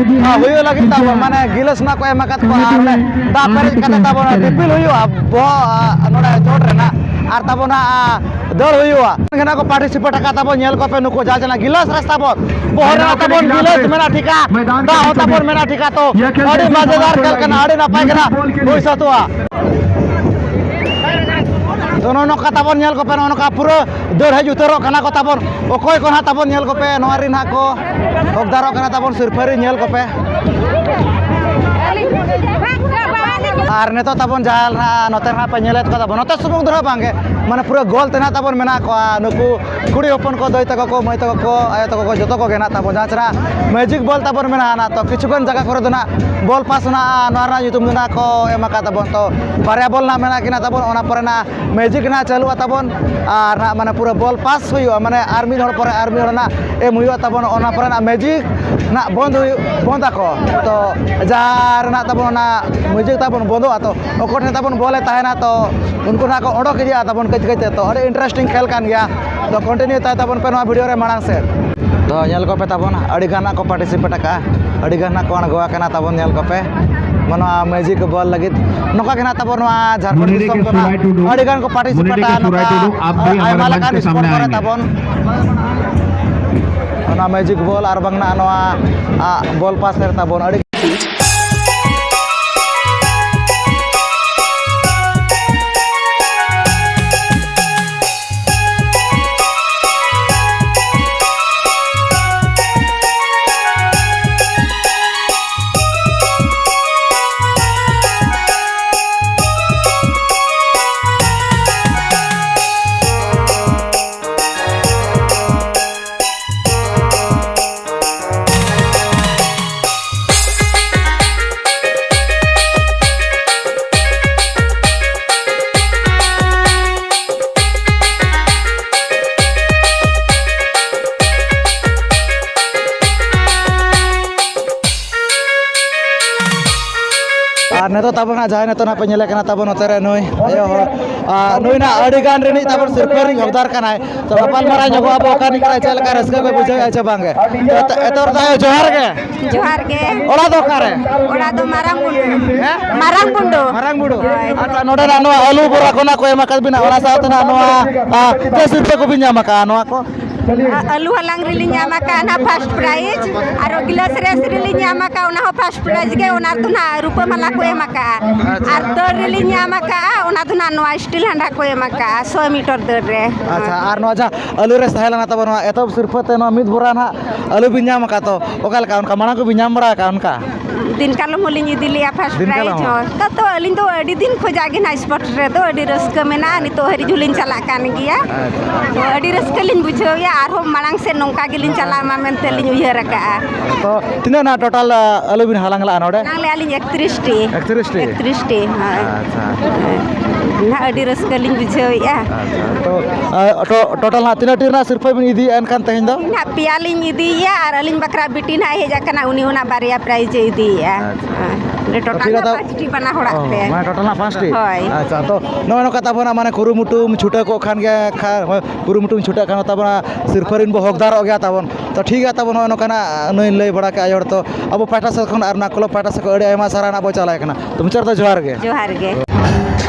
ᱦᱩᱭᱩᱜ ᱞᱟᱹᱜᱤᱫ ᱛᱟᱵᱚᱱ, ᱢᱟᱱᱮ ᱜᱤᱞᱟᱥ ᱱᱟᱜ ᱠᱚ ᱮᱢ ᱟᱠᱟᱫ ᱠᱚᱣᱟ ᱟᱨ ᱚᱸᱰᱮ ᱫᱟᱜ ᱯᱮᱨᱮᱡ ᱠᱟᱛᱮ ᱛᱟᱵᱚᱱ ᱫᱤᱯᱤᱞ ᱦᱩᱭᱩᱜᱼᱟ ᱵᱚᱦᱚᱜ ᱱᱚᱰᱮ ᱪᱚᱴ ᱨᱮᱱᱟᱜ᱾ ᱟᱨ ᱛᱟᱵᱚᱱ ᱦᱟᱸᱜ ᱫᱟᱹᱲ ᱦᱩᱭᱩᱜᱼᱟ᱾ ᱜᱮ ᱱᱟᱜ ᱠᱚ participate ᱟᱠᱟᱫ ᱛᱟᱵᱚᱱ, ᱧᱮᱞ ᱠᱚᱯᱮ ᱱᱩᱠᱩ ᱡᱟᱦᱟᱸ ᱪᱮᱱᱟᱜ ᱜᱤᱞᱟᱹᱥ ᱨᱮ ᱛᱟᱵᱚᱱ, ᱵᱚᱦᱚᱜ ᱨᱮ ᱛᱟᱵᱚᱱ ᱜᱤᱞᱟᱹᱥ ᱢᱮᱱᱟᱜ ᱴᱷᱤᱠᱟ, ᱫᱟᱜ ᱦᱚᱸ ᱛᱟᱵᱚᱱ ᱢᱮᱱᱟᱜ ᱴᱷᱤᱠᱟ᱾ ᱛᱚ ᱟᱹᱰᱤ ᱢᱟᱡᱮᱫᱟᱨ ᱠᱷᱮᱞ ᱠᱟᱱᱟ, ᱟᱹᱰᱤ ᱱᱟᱯᱟᱭ ᱠᱟᱱᱟ, ᱦᱩᱭ ᱥᱟᱹᱛᱚᱜᱼᱟ᱾ ᱛᱚ ᱱᱚᱜᱼᱚ ᱱᱚᱝᱠᱟ ᱛᱟᱵᱚᱱ ᱧᱮᱞ ᱠᱚᱯᱮ, ᱱᱚᱜᱼᱚ ᱱᱚᱝᱠᱟ ᱯᱩᱨᱟᱹ ᱫᱟᱹᱲ ᱦᱮᱡ ᱩᱛᱟᱹᱨᱚᱜ ᱠᱟᱱᱟ ᱠᱚ ᱛᱟᱵᱚᱱ᱾ ᱚᱠᱚᱭ ᱠᱚ ᱱᱟᱦᱟᱜ ᱛᱟᱵᱚᱱ ᱧᱮᱞ ᱠᱚᱯᱮ, ᱱᱚᱣᱟ ᱨᱮ ᱱᱟᱦᱟᱜ ᱠᱚ ᱦᱚᱠᱫᱟᱨᱚᱜ ᱠᱟᱱᱟ ᱛᱟᱵᱚᱱ ᱥᱤᱨᱯᱷᱟᱹ ᱨᱮ, ᱧᱮᱞ ᱠᱚᱯᱮ᱾ ᱟᱨ ᱱᱤᱛᱚᱜ ᱛᱟᱵᱚᱱ ᱡᱟᱦᱟᱸ ᱱᱟᱦᱟᱜ ᱱᱚᱛᱮ ᱱᱟᱦᱟᱜ ᱯᱮ ᱧᱮᱞᱮᱫ ᱠᱚ ᱛᱟᱵᱚᱱ, ᱱᱚᱛᱮ ᱥᱩᱢᱩᱝ ᱫᱚ ᱱᱟᱦᱟᱜ ᱵᱟᱝᱜᱮ, ᱢᱟᱱᱮ ᱯᱩᱨᱟᱹ ᱜᱳᱞ ᱛᱮ ᱱᱟᱦᱟᱜ ᱛᱟᱵᱚᱱ ᱢᱮᱱᱟᱜ ᱠᱚᱣᱟ ᱱᱩᱠᱩ ᱠᱩᱲᱤ ᱦᱚᱯᱚᱱ ᱠᱚ, ᱫᱟᱹᱭ ᱛᱟᱠᱚ ᱠᱚ, ᱢᱟᱹᱭ ᱛᱟᱠᱚ ᱠᱚ, ᱟᱭᱳ ᱛᱟᱠᱚ ᱠᱚ, ᱡᱚᱛᱚ ᱠᱚᱜᱮ ᱱᱟᱦᱟᱜ ᱛᱟᱵᱚᱱ᱾ ᱡᱟᱦᱟᱸ ᱪᱮᱦᱨᱟ magic ball ᱛᱟᱵᱚᱱ ᱢᱮᱱᱟᱜᱼᱟ ᱱᱟᱦᱟᱜ, ᱛᱚ ᱠᱤᱪᱷᱩ ᱜᱟᱱ ᱡᱟᱭᱜᱟ ᱠᱚᱨᱮ ᱫᱚ ᱱᱟᱦᱟᱜ ball pass ᱱᱟᱦᱟᱜ ᱱᱚᱣᱟ ᱨᱮᱱᱟᱜ ᱧᱩᱛᱩᱢ ᱫᱚ ᱱᱟᱦᱟᱜ ᱠᱚ ᱮᱢ ᱟᱠᱟᱫ ᱛᱟᱵᱚᱱ᱾ ᱛᱚ ᱵᱟᱨᱭᱟ ᱵᱚᱞ ᱱᱟᱦᱟᱜ ᱢᱮᱱᱟᱜ ᱠᱤᱱᱟ ᱛᱟᱵᱚᱱ, ᱚᱱᱟ ᱯᱚᱨᱮ ᱱᱟᱦᱟᱜ magic ᱱᱟᱦᱟᱜ ᱪᱟᱹᱞᱩᱜᱼᱟ ᱛᱟᱵᱚᱱ, ᱟᱨ ᱱᱟᱦᱟᱜ ᱢᱟᱱᱮ ᱯᱩᱨᱟᱹ ball pass ᱦᱩᱭᱩᱜᱼᱟ, ᱢᱟᱱᱮ ᱟᱨ ᱢᱤᱫ ᱦᱚᱲ ᱯᱚᱨᱮ ᱟᱨ ᱢᱤᱫ ᱦᱚᱲ ᱱᱟᱦᱟᱜ ᱮᱢ ᱦᱩᱭᱩᱜᱼᱟ ᱛᱟᱵᱚᱱ, ᱚᱱᱟ ᱯᱚᱨᱮ ᱱᱟᱦᱟᱜ magic ᱱᱟᱦᱟᱜ ᱵᱚᱱᱫ ᱦᱩᱭᱩᱜ, ᱵᱚᱱᱫ ᱟᱠᱚ᱾ ᱛᱚ ᱡᱟᱦᱟᱸ ᱨᱮ ᱱᱟᱦᱟᱜ ᱛᱟᱵᱚᱱ ᱚᱱᱟ magic ᱛᱟᱵᱚᱱ ᱵᱚᱱᱫᱚᱜᱼᱟ, ᱛᱚ ᱚᱠᱚᱭ ᱴᱷᱮᱱ ᱛᱟᱵᱚᱱ ᱵᱚᱞᱮ ᱛᱟᱦᱮᱱᱟ, ᱛᱚ ᱩᱱᱠᱩ ᱱᱟᱦᱟᱜ ᱠᱚ ᱚᱰᱚᱠ ᱤᱫᱤᱜᱼᱟ ᱛᱟᱵᱚᱱ ᱠᱟᱹᱡ ᱠᱟᱹᱡ ᱛᱮ᱾ ᱛᱚ ᱟᱹᱰᱤ interesting ᱠᱷᱮᱞ ᱠᱟᱱ ᱜᱮᱭᱟ᱾ ᱛᱚ continue ᱛᱟᱦᱮᱸ ᱛᱟᱵᱚᱱ ᱯᱮ ᱱᱚᱣᱟ video ᱨᱮ ᱢᱟᱲᱟᱝ ᱥᱮᱫ᱾ ᱛᱚ ᱧᱮᱞ ᱠᱚᱯᱮ ᱛᱟᱵᱚᱱ, ᱟᱹᱰᱤ ᱜᱟᱱ ᱱᱟᱜ ᱠᱚ participate ᱟᱠᱟᱫᱼᱟ, ᱟᱹᱰᱤ ᱜᱟᱱ ᱱᱟᱜ ᱠᱚ ᱟᱬᱜᱚ ᱟᱠᱟᱱᱟ ᱛᱟᱵᱚᱱ, ᱧᱮᱞ ᱠᱚᱯᱮ᱾ ᱱᱚᱣᱟ magic ball ᱞᱟᱹᱜᱤᱫ ᱱᱚᱝᱠᱟ ᱜᱮ ᱱᱟᱜ ᱛᱟᱵᱚᱱ ᱱᱚᱣᱟ ᱡᱷᱟᱲᱠᱷᱚᱸᱰ ᱫᱤᱥᱚᱢ ᱠᱷᱚᱱᱟᱜ ᱟᱹᱰᱤ ᱜᱟᱱ ᱠᱚ participate ᱟᱠᱟᱫᱼᱟ ᱱᱚᱝᱠᱟ ᱟᱭᱢᱟ ᱞᱮᱠᱟᱱ sport ᱠᱚᱨᱮ ᱛᱟᱵᱚᱱ᱾ ᱚᱱᱟ magic ball ᱟᱨ ᱵᱟᱝ ᱱᱟᱜ ᱱᱚᱣᱟ, ᱟ, ball pass ᱨᱮ ᱛᱟᱵᱚᱱ ᱟᱹᱰᱤ ᱟᱨ ᱱᱤᱛᱚᱜ ᱛᱟᱵᱚᱱ ᱦᱟᱸᱜ ᱡᱟᱦᱟᱸᱭ ᱱᱤᱛᱚᱜ ᱦᱟᱸᱜ ᱯᱮ ᱧᱮᱞᱮ ᱠᱟᱱᱟ ᱛᱟᱵᱚᱱ ᱱᱚᱛᱮ ᱨᱮ ᱱᱩᱭ ᱟᱭᱳ ᱦᱚᱲ, ᱟᱨ ᱱᱩᱭ ᱱᱟᱜ ᱟᱹᱰᱤ ᱜᱟᱱ ᱨᱤᱱᱤᱡ ᱛᱟᱵᱚᱱ ᱥᱤᱨᱯᱟᱹ ᱨᱤᱱᱤᱡ ᱦᱚᱠᱫᱟᱨ ᱠᱟᱱᱟᱭ᱾ ᱛᱚ ᱜᱟᱯᱟᱞ ᱢᱟᱨᱟᱣ ᱧᱚᱜᱚᱜ ᱟᱵᱚ ᱚᱠᱟ ᱨᱤᱱᱤᱡ ᱠᱟᱱᱟᱭ, ᱪᱮᱫ ᱞᱮᱠᱟ ᱨᱟᱹᱥᱠᱟᱹ ᱠᱚ ᱵᱩᱡᱷᱟᱹᱣᱮᱫᱼᱟ ᱪᱮ ᱵᱟᱝᱜᱮ? ᱮᱛᱚ-, ᱮᱛᱚᱦᱚᱵ ᱫᱚ ᱟᱭᱳ ᱡᱚᱦᱟᱨ ᱜᱮ᱾ ᱡᱚᱦᱟᱨ ᱜᱮ᱾ ᱚᱲᱟᱜ ᱫᱚ ᱚᱠᱟᱨᱮ? ᱚᱲᱟᱜ ᱫᱚ ᱢᱟᱨᱟᱝ ᱵᱩᱸᱰᱩ᱾ ᱦᱮᱸ? ᱢᱟᱨᱟᱝ ᱵᱩᱸᱰᱩ᱾ ᱢᱟᱨᱟᱝ ᱵᱩᱸᱰᱩ᱾ ᱦᱳᱭ᱾ ᱟᱪᱪᱷᱟ, ᱱᱚᱰᱮᱱᱟᱜ ᱱᱚᱣᱟ ᱟᱹᱞᱩ ᱵᱚᱨᱟ ᱠᱚ ᱱᱟᱜ ᱠᱚ ᱮᱢ ᱟᱠᱟᱫ ᱵᱤᱱᱟ, ᱚᱱᱟ ᱥᱟᱶᱛᱮ ᱱᱟᱜ ᱱᱚᱣᱟ, ᱟ, ᱪᱮᱫ ᱥᱤᱨᱯᱟᱹ ᱠᱚᱵᱤᱱ ᱧᱟᱢ ᱟᱠᱟᱫᱼᱟ ᱱᱚᱣᱟ ᱠᱚ? ᱟ-, ᱟᱹᱞᱩ ᱦᱟᱞᱟᱝ ᱨᱮᱞᱤᱧ ᱧᱟᱢ ᱟᱠᱟᱫᱼᱟ ᱱᱟᱜ first prize, ᱟᱨᱚ ᱜᱤᱞᱟᱹᱥ race ᱨᱮᱞᱤᱧ ᱧᱟᱢ ᱟᱠᱟᱫᱼᱟ, ᱚᱱᱟ ᱦᱚᱸ first prize ᱜᱮ᱾ ᱚᱱᱟ ᱨᱮᱫᱚ ᱱᱟᱜ ᱨᱩᱯᱟᱹ ᱢᱟᱞᱟ ᱠᱚ ᱮᱢ ᱟᱠᱟᱫᱼᱟ᱾ ᱟᱪᱪᱷᱟ᱾ ᱟᱨ ᱫᱟᱹᱲ ᱨᱮᱞᱤᱧ ᱧᱟᱢ ᱟᱠᱟᱫᱼᱟ, ᱚᱱᱟ ᱫᱚ ᱱᱟᱜ ᱱᱚᱣᱟ steel ᱦᱟᱸᱰᱟ ᱠᱚ ᱮᱢ ᱟᱠᱟᱫᱼᱟ, ᱥᱚ meter ᱫᱟᱹᱲ ᱨᱮ᱾ ᱟᱪᱪᱷᱟ, ᱟᱨ ᱱᱚᱣᱟ ᱡᱟᱦᱟᱸ ᱟᱹᱞᱩ race ᱛᱟᱦᱮᱸ ᱞᱮᱱᱟ ᱛᱟᱵᱚᱱ, ᱱᱚᱣᱟ ᱮᱛᱚᱦᱚᱵ ᱥᱤᱨᱯᱟᱹ ᱛᱮ ᱱᱚᱣᱟ ᱢᱤᱫ ᱵᱚᱨᱟ ᱱᱟᱜ ᱟᱹᱞᱩ ᱵᱤᱱ ᱧᱟᱢ ᱟᱠᱟᱫ, ᱛᱚ ᱚᱠᱟ ᱞᱮᱠᱟ, ᱚᱱᱠᱟ ᱢᱟᱲᱟᱝ ᱠᱚᱵᱤᱱ ᱧᱟᱢ ᱵᱟᱲᱟ ᱟᱠᱟᱫ ᱚᱱᱠᱟ? ᱫᱤᱱ ᱠᱟᱞᱚᱢ ᱦᱚᱸᱞᱤᱧ ᱤᱫᱤ ᱞᱮᱜᱼᱟ first ᱫᱤᱱ prize ᱠᱟᱞᱚᱢ ᱦᱚᱸ᱾ ᱦᱚᱸ᱾ ᱛᱚ, ᱛᱚ ᱟᱹᱞᱤᱧ ᱫᱚ ᱟᱹᱰᱤ ᱫᱤᱱ ᱠᱷᱚᱡᱟᱜ ᱜᱮ ᱱᱟᱜ sport ᱨᱮᱫᱚ ᱟᱹᱰᱤ ᱨᱟᱹᱥᱠᱟᱹ ᱢᱮᱱᱟᱜᱼᱟ, ᱱᱤᱛᱚᱜ ᱦᱟᱹᱨᱤᱡ ᱦᱚᱸᱞᱤᱧ ᱪᱟᱞᱟᱜ ᱠᱟᱱ ᱜᱮᱭᱟ᱾ ᱟᱪᱪᱷᱟ᱾ ᱛᱚ, ᱟᱹᱰᱤ ᱨᱟᱹᱥᱠᱟᱹ ᱞᱤᱧ ᱵᱩᱡᱷᱟᱹᱣᱮᱫᱼᱟ, ᱟᱨᱦᱚᱸ ᱢᱟᱲᱟᱝ ᱥᱮᱫ ᱱᱚᱝᱠᱟ ᱜᱮᱞᱤᱧ ᱪᱟᱞᱟᱜ ᱢᱟ ᱢᱮᱱᱛᱮ ᱞᱤᱧ ᱩᱭᱦᱟᱹᱨ ᱟᱠᱟᱜᱼᱟ᱾ ᱛᱚ, ᱛᱤᱱᱟᱹᱜ ᱱᱟᱜ total, ᱟ, ᱟᱹᱞᱩ ᱵᱤᱱ ᱦᱟᱞᱟᱝ ᱞᱟᱜᱼᱟ ᱱᱚᱰᱮ? ᱦᱟᱞᱟᱝ ᱞᱮᱜᱼᱟ ᱞᱤᱧ ᱮᱠᱛᱨᱤᱥ ᱴᱤ᱾ ᱮᱠᱛᱨᱤᱥ ᱴᱤ? ᱮᱠᱛᱨᱤᱥ ᱴᱤ, ᱦᱳᱭ᱾ ᱟᱪᱪᱷᱟ᱾ ᱱᱟᱜ ᱟᱹᱰᱤ ᱨᱟᱹᱥᱠᱟᱹ ᱞᱤᱧ ᱵᱩᱡᱷᱟᱹᱣᱮᱫᱼᱟ᱾ ᱟᱪᱪᱷᱟ᱾ ᱛᱚ, ᱟ, ᱴᱳ-, total ᱱᱟᱜ ᱛᱤᱱᱟᱹᱜ ᱴᱤ ᱨᱮᱱᱟᱜ ᱥᱤᱨᱯᱟᱹ ᱵᱤᱱ ᱤᱫᱤᱭᱮᱫᱼᱟ ᱮᱱᱠᱷᱟᱱ ᱛᱮᱦᱮᱧ ᱫᱚ? ᱱᱟᱜ ᱯᱮᱭᱟ ᱞᱤᱧ ᱤᱫᱤᱭᱮᱫᱼᱟ ᱟᱨ ᱟᱹᱞᱤᱧ ᱵᱟᱠᱷᱨᱟ ᱵᱤᱴᱤ ᱱᱟᱜ ᱦᱮᱡ ᱟᱠᱟᱱᱟ, ᱩᱱᱤ ᱦᱚᱸ ᱱᱟᱜ ᱵᱟᱨᱭᱟ prize ᱮ ᱤᱫᱤᱭᱮᱫᱼᱟ᱾ ᱟᱪᱪᱷᱟ᱾ ᱦᱮᱸ, total ᱛᱤᱱᱟᱹᱜ ᱱᱟᱜ ᱫᱚ? ᱯᱟᱸᱪᱴᱤ ᱵᱟᱱᱟ ᱦᱚᱲᱟᱜ ᱚ, ᱛᱮ᱾ ᱢᱟᱱᱮ total ᱱᱟᱜ ᱯᱟᱸᱪᱴᱤ? ᱦᱳᱭ᱾ ᱟᱪᱪᱷᱟ, ᱛᱚ ᱱᱚᱜᱼᱚᱭ ᱱᱚᱝᱠᱟ ᱛᱟᱵᱚᱱ ᱢᱟᱱᱮ ᱠᱩᱨᱩᱢᱩᱴᱩᱢ ᱪᱷᱩᱴᱟᱹᱣ ᱠᱚᱜ ᱠᱷᱟᱱ ᱜᱮ ᱠᱷᱟ-, ᱠᱩᱨᱩᱢᱩᱴᱩᱢ ᱪᱷᱩᱴᱟᱹᱜ ᱠᱷᱟᱱ ᱛᱟᱵᱚᱱᱟ ᱥᱤᱨᱯᱟᱹ ᱨᱤᱱ ᱵᱚ ᱦᱚᱠᱫᱟᱨᱚᱜ ᱜᱮᱭᱟ ᱛᱟᱵᱚᱱ᱾ ᱛᱚ ᱴᱷᱤᱠ ᱜᱮᱭᱟ ᱛᱟᱵᱚᱱ, ᱱᱚᱜᱼᱚᱭ ᱱᱚᱝᱠᱟᱱᱟᱜ ᱱᱩᱭ ᱞᱟᱹᱭ ᱵᱟᱲᱟ ᱠᱮᱫᱼᱟ ᱟᱭᱳ ᱦᱚᱲ, ᱛᱚ ᱟᱵᱚ ᱯᱟᱦᱴᱟ ᱥᱮᱫ ᱠᱷᱚᱱ ᱟᱨ ᱚᱱᱟ club ᱯᱟᱦᱴᱟ ᱥᱮᱫ ᱠᱷᱚᱱ ᱟᱹᱰᱤ ᱟᱭᱢᱟ ᱥᱟᱨᱦᱟᱣ ᱱᱟᱜ ᱵᱚ ᱪᱟᱞᱟᱭ ᱠᱟᱱᱟ᱾ ᱛᱚ ᱢᱩᱪᱟᱹᱫ ᱨᱮᱫᱚ ᱡᱚᱦᱟᱨ ᱜᱮ᱾ ᱡᱚᱦᱟᱨ ᱜᱮ᱾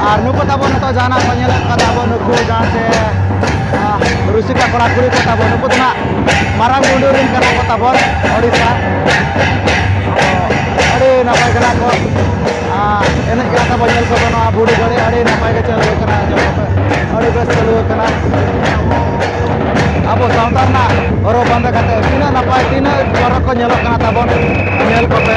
ᱟᱨ ᱱᱩᱠᱩ ᱛᱟᱵᱚᱱ ᱱᱤᱛᱚᱜ ᱡᱟᱦᱟᱱᱟᱜ ᱠᱚ ᱧᱮᱞᱮᱫ ᱠᱚᱣᱟ ᱛᱟᱵᱚᱱ, ᱱᱩᱠᱩ ᱡᱟᱦᱟᱸ ᱪᱮ, ᱟ, ᱨᱩᱥᱤᱠᱟ ᱠᱚᱲᱟ ᱠᱩᱲᱤ ᱠᱚ ᱛᱟᱵᱚᱱ, ᱱᱩᱠᱩ ᱫᱚ ᱱᱟᱜ ᱢᱟᱨᱟᱝ ᱜᱩᱰᱩ ᱨᱮᱱ ᱠᱟᱱᱟ ᱠᱚ ᱛᱟᱵᱚᱱ, ᱳᱰᱤᱥᱟ᱾ ᱟᱫᱚ ᱟᱹᱰᱤ ᱱᱟᱯᱟᱭ ᱠᱟᱱᱟ ᱠᱚ᱾ ᱟ, ᱮᱱᱮᱡ ᱠᱟᱱᱟ ᱛᱟᱵᱚᱱ, ᱧᱮᱞ ᱠᱚᱵᱚᱱ ᱱᱚᱣᱟ ᱵᱩᱰᱷᱤ ᱜᱟᱹᱰᱤ, ᱟᱹᱰᱤ ᱱᱟᱯᱟᱭ ᱜᱮ ᱪᱟᱹᱞᱩ ᱠᱟᱱᱟ, ᱧᱮᱞ ᱠᱚᱯᱮ, ᱟᱹᱰᱤ ᱵᱮᱥ ᱪᱟᱹᱞᱩ ᱠᱟᱱᱟ᱾ ᱟᱵᱚ ᱥᱟᱶᱛᱟ ᱨᱮᱱᱟᱜ ᱦᱚᱨᱚᱜ ᱵᱟᱸᱫᱮ ᱠᱟᱛᱮ ᱛᱤᱱᱟᱹᱜ ᱱᱟᱯᱟᱭ, ᱛᱤᱱᱟᱹᱜ ᱪᱚᱨᱚᱠ ᱠᱚ ᱧᱮᱞᱚᱜ ᱠᱟᱱᱟ ᱛᱟᱵᱚᱱ, ᱧᱮᱞ ᱠᱚᱯᱮ᱾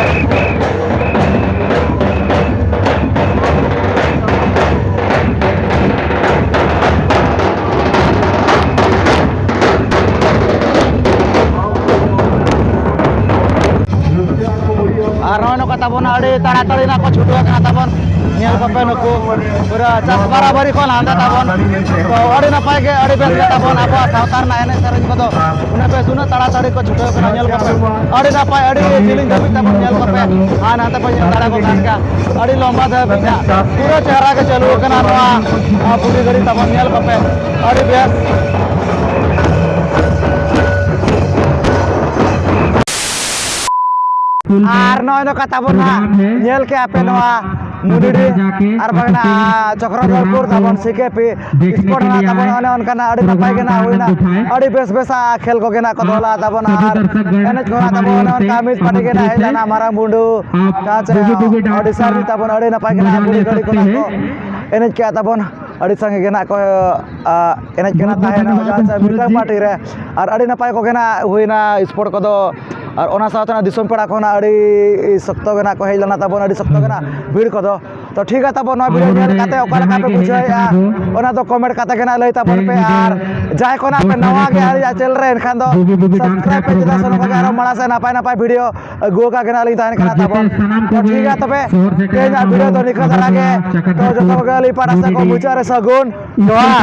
ᱟᱨ ᱱᱚᱜᱼᱚᱭ ᱱᱚᱝᱠᱟ ᱛᱟᱵᱚᱱ ᱟᱹᱰᱤ ᱛᱟᱲᱟᱛᱟᱲᱤ ᱱᱟᱜ ᱠᱚ ᱪᱷᱩᱴᱟᱹᱣ ᱠᱟᱱᱟ ᱛᱟᱵᱚᱱ᱾ ᱧᱮᱞ ᱠᱚᱯᱮ ᱱᱩᱠᱩ ᱯᱩᱨᱟᱹ ᱪᱟᱥ ᱵᱟᱨᱟᱵᱟᱨᱤ ᱠᱚ ᱞᱟᱸᱫᱟ ᱛᱟᱵᱚᱱ᱾ ᱛᱚ ᱟᱹᱰᱤ ᱱᱟᱯᱟᱭ ᱜᱮ, ᱟᱹᱰᱤ ᱵᱮᱥ ᱜᱮ ᱛᱟᱵᱚᱱ ᱟᱵᱚᱣᱟᱜ ᱥᱟᱶᱛᱟ ᱨᱮᱱᱟᱜ ᱮᱱᱮᱡ ᱥᱮᱨᱮᱧ ᱠᱚᱫᱚ ᱩᱱᱟᱹᱜ ᱵᱮᱥ, ᱩᱱᱟᱹᱜ ᱛᱟᱲᱟᱛᱟᱲᱤ ᱠᱚ ᱪᱷᱩᱴᱟᱹᱣ ᱠᱟᱱᱟ᱾ ᱧᱮᱞ ᱠᱚᱯᱮ ᱟᱹᱰᱤ ᱱᱟᱯᱟᱭ, ᱟᱹᱰᱤ ᱡᱤᱞᱤᱧ ᱫᱷᱟᱹᱵᱤᱡ ᱛᱟᱵᱚᱱ ᱧᱮᱞ ᱠᱚᱯᱮ᱾ ᱟᱨ ᱱᱟᱛᱮ ᱯᱮ ᱧᱮᱞ ᱫᱟᱲᱮᱭᱟᱜ ᱠᱟᱱ ᱜᱮᱭᱟ, ᱟᱹᱰᱤ ᱞᱚᱢᱵᱟ ᱫᱷᱟᱹᱵᱤᱡ ᱦᱟᱸᱜ ᱯᱩᱨᱟᱹ ᱪᱮᱦᱨᱟ ᱜᱮ ᱪᱟᱹᱞᱩ ᱟᱠᱟᱱᱟ ᱱᱚᱣᱟ, ᱟᱨ ᱯᱩᱨᱟᱹ ᱜᱷᱟᱹᱲᱤ ᱛᱟᱵᱚᱱ ᱧᱮᱞ ᱠᱚᱯᱮ ᱟᱹᱰᱤ ᱵᱮᱥ᱾ ᱟᱨ ᱱᱚᱜᱼᱚᱭ ᱱᱚᱝᱠᱟ ᱛᱟᱵᱚᱱ ᱦᱟᱸᱜ ᱧᱮᱞ ᱠᱮᱜᱼᱟ ᱯᱮ ᱱᱚᱣᱟ ᱢᱩᱰᱤᱰᱤ ᱟᱨ ᱵᱟᱝ ᱱᱟ ᱪᱚᱠᱨᱚᱫᱷᱚᱨᱯᱩᱨ ᱛᱟᱵᱚᱱ ᱥᱤᱠᱮᱯᱤ ᱥᱯᱳᱨᱴ ᱱᱟᱜ ᱛᱟᱵᱚᱱ ᱚᱱᱮ ᱚᱱᱠᱟᱱᱟᱜ ᱟᱹᱰᱤ ᱱᱟᱯᱟᱭ ᱜᱮ ᱱᱟᱜ ᱦᱩᱭᱱᱟ᱾ ᱟᱹᱰᱤ ᱵᱮᱥ ᱵᱮᱥᱟᱜ ᱠᱷᱮᱞ ᱠᱚᱜᱮ ᱱᱟᱜ ᱠᱚ ᱫᱚᱦᱚ ᱞᱮᱫᱼᱟ ᱛᱟᱵᱚᱱ ᱟᱨ ᱮᱱᱮᱡ ᱠᱚ ᱱᱟᱜ ᱛᱟᱵᱚᱱ ᱚᱱᱮ ᱚᱱᱠᱟ ᱢᱤᱫ ᱯᱟᱨᱴᱤ ᱜᱮ ᱱᱟᱜ ᱦᱮᱡ ᱞᱮᱱᱟ ᱢᱟᱨᱟᱝ ᱵᱩᱰᱩ ᱪᱟᱪᱟ ᱳᱰᱤᱥᱟ ᱨᱤᱱ ᱛᱟᱵᱚᱱ ᱟᱹᱰᱤ ᱱᱟᱯᱟᱭ ᱜᱮ ᱱᱟᱜ ᱠᱩᱲᱤ ᱠᱟᱹᱲᱤ ᱠᱚ ᱱᱟᱜ ᱠᱚ ᱮᱱᱮᱡ ᱠᱮᱜᱼᱟ ᱛᱟᱵᱚᱱ᱾ ᱟᱹᱰᱤ ᱥᱟᱸᱜᱮ ᱜᱮ ᱱᱟᱜ ᱠᱚ ᱟ, ᱮᱱᱮᱡ ᱠᱟᱱᱟ ᱛᱟᱦᱮᱸᱱᱟ ᱡᱟᱦᱟᱸ ᱥᱮ ᱢᱤᱫᱴᱟᱝ ᱯᱟᱨᱴᱤ ᱨᱮ᱾ ᱟᱨ ᱟᱹᱰᱤ ᱱᱟᱯᱟᱭ ᱠᱚᱜᱮ ᱱᱟᱜ ᱦᱩᱭᱱᱟ ᱥᱯᱳᱨᱴ ᱠᱚᱫᱚ᱾ ᱟᱨ ᱚᱱᱟ ᱥᱟᱶᱛᱮ ᱱᱟᱜ ᱫᱤᱥᱚᱢ ᱯᱮᱲᱟ ᱠᱚᱦᱚᱸ ᱱᱟᱜ ᱟᱹᱰᱤ ᱥᱚᱠᱛᱚ ᱜᱮ ᱱᱟᱜ ᱠᱚ ᱦᱮᱡ ᱞᱮᱱᱟ ᱛᱟᱵᱚᱱ, ᱟᱹᱰᱤ ᱥᱚᱠᱛᱚ ᱜᱮ ᱱᱟᱜ ᱵᱷᱤᱲ ᱠᱚᱫᱚ᱾ ᱛᱚ ᱴᱷᱤᱠ ᱜᱮᱭᱟ ᱛᱟᱵᱚᱱ, ᱱᱚᱣᱟ ᱵᱷᱤᱰᱤᱭᱳ ᱧᱮᱞ ᱠᱟᱛᱮ ᱚᱠᱟ ᱞᱮᱠᱟ ᱯᱮ ᱵᱩᱡᱷᱟᱹᱣᱮᱫᱼᱟ ᱚᱱᱟ ᱫᱚ ᱠᱚᱢᱮᱱᱴ ᱠᱟᱛᱮ ᱜᱮ ᱱᱟᱜ ᱞᱟᱹᱭ ᱛᱟᱵᱚᱱ ᱯᱮ᱾ ᱟᱨ ᱡᱟᱦᱟᱸᱭ ᱠᱚ ᱱᱟᱜ ᱯᱮ ᱱᱟᱣᱟ ᱜᱮᱭᱟ ᱟᱹᱞᱤᱧᱟᱜ ᱪᱮᱱᱮᱞ ᱨᱮ ᱮᱱᱠᱷᱟᱱ ᱫᱚ ᱥᱟᱵᱥᱠᱨᱟᱭᱤᱵ ᱯᱮ ᱪᱮᱫᱟᱜ ᱥᱮ ᱱᱚᱝᱠᱟ ᱜᱮ ᱟᱨᱚ ᱢᱟᱲᱟᱝ ᱥᱮᱫ ᱱᱟᱯᱟᱭ ᱱᱟᱯᱟᱭ ᱵᱷᱤᱰᱤᱭᱳ ᱟᱹᱜᱩ ᱟᱠᱟ ᱜᱮ ᱱᱟᱜ ᱞᱤᱧ ᱛᱟᱦᱮᱱ ᱠᱟᱱᱟ ᱛᱟᱵᱚᱱ᱾ ᱛᱚ ᱴᱷᱤᱠ ᱜᱮᱭᱟ ᱛᱚᱵᱮ ᱛᱮᱦᱮᱧᱟᱜ ᱵᱷᱤᱰᱤᱭᱳ ᱫᱚ ᱱᱤᱝᱠᱟᱹ ᱫᱷᱟᱨᱟ ᱜᱮ᱾ ᱛᱚ ᱡᱚᱛᱚ ᱠᱚᱜᱮ ᱟᱹᱞᱤᱧ ᱯᱟᱦᱴᱟ ᱥᱮᱫ ᱠᱷᱚᱱ ᱢᱩᱪᱟᱹᱫ ᱨᱮ ᱥᱟᱹᱜᱩᱱ ᱡᱚᱦᱟᱨ᱾